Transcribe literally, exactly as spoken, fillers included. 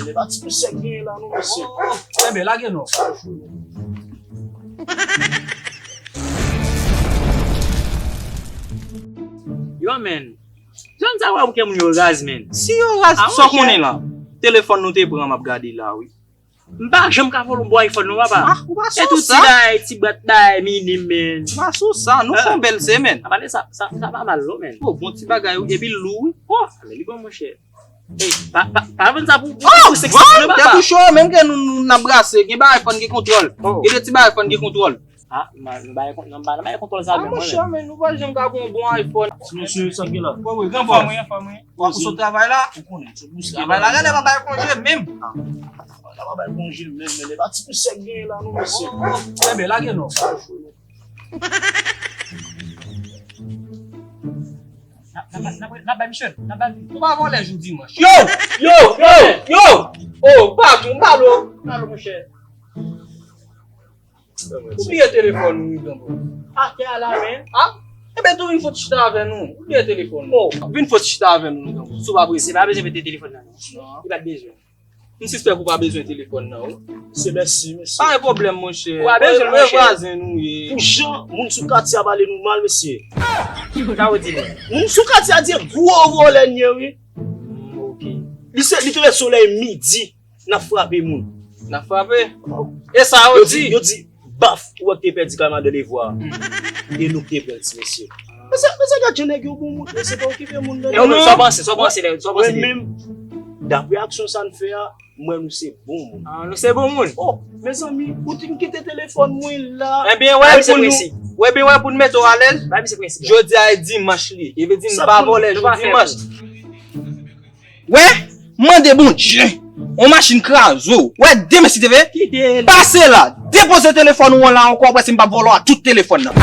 E pa ti plis sèk genyen la non, mesye. Enben, lage non. Yo, men. Zòn sa wè pou kè moun yo raz, men. Si yo raz, sa w konnen la. Telefòn nou te pran, m ap gade la, wi. M pa janm ka vòlè yon bon iPhone non, papa. Ah, ou pa sou sa. E tout ti bagay, ti bwat bagay minim, men. Ou pa sou sa, nou fè yon bèl semèn. A pale sa, sa, sa pa mal non, men. Oh, bon ti bagay, wi. Epi l lou, wi. Oh, men li bon, monchè. Ey, pa, pa, pa vann sa pou, pou, pou seksi non, papa. Tèt ou cho, menm ke nou, nou, n ap brase. Gen bagay fò n gen kontwòl. Gen de ti bagay fò n gen kontwòl. Ah, m a, m bay kon-, m a, m bay kontwòl sa menm, monchè, men nou pa janm ka pran yon bon iPhone. Sinon, se sa k gen la. Wi, wi, gran pòs. Anfòm, wi, anfòm, wi. W ap sot travay la? Ou konnen, se pou travay la, gade, m a bay konje menm. Ah, la pa bay konje menm, men e pa ti plis sèk genyen la non, mesye. Enben, lage non. N ap, n ap, n ap, n ap bay misye, n ap bay. Nou pa vòlè jou dimanch. Yo! Yo! Yo! Yo! Oh, patwon, m pa lo. M pa lo, monchè. Ou bliye telefòn ou, wi, granpòt. Atè a la, men. Ah? Enben, tou vin fout chita avè nou. Ou bliye telefòn ou. Oh, vin fout chita avè nou, granpòt. Si w pa prese. Se pa bezwen mete telefòn nan, non. Non. Li pa t bezwen. M sispèk ou pa bezwen telefòn nan, wi. Se mèsi, mèsi. Pa gen pwoblèm, monchè. Ou pa bezwen l, monchè. Vwazen nou ye. Pou jan moun sou katye a pale nou mal, mesye. Sa w di, men? Moun sou katye a di gwo vòlè n ye, wi. Mm, ok. Li se, li te leve solèy midi. N ap frape moun. N ap frape? E sa yo di? Yo di, baf, ou wè k te pèdi kay madan Levwa. E nou k te pran l, ti mesye. Mesye, mesye, gad jan nèg yo bon moun, mesye, pa okipe moun nan. E ou menm, sa w panse, sa w panse, sa w panse de li? Mwen menm, daprè aksyon sa n fè a, m wè nou se bon moun. Ah, nou se bon moun. Oh, mezanmi, ou te kite telefòn mwen la. Ebyen, wè pou nou, wè, ebyen, wè pou n mete w alèz. Jodi a e dimanch li ye. E vle di n pa vòlè jou dimanch. Wè, mande Bondye, yon machin kraze w. Wè, demen si te vle, pase la, depoze telefòn ou an la ankò, wè si m p ap vòlò a tout telefòn nan.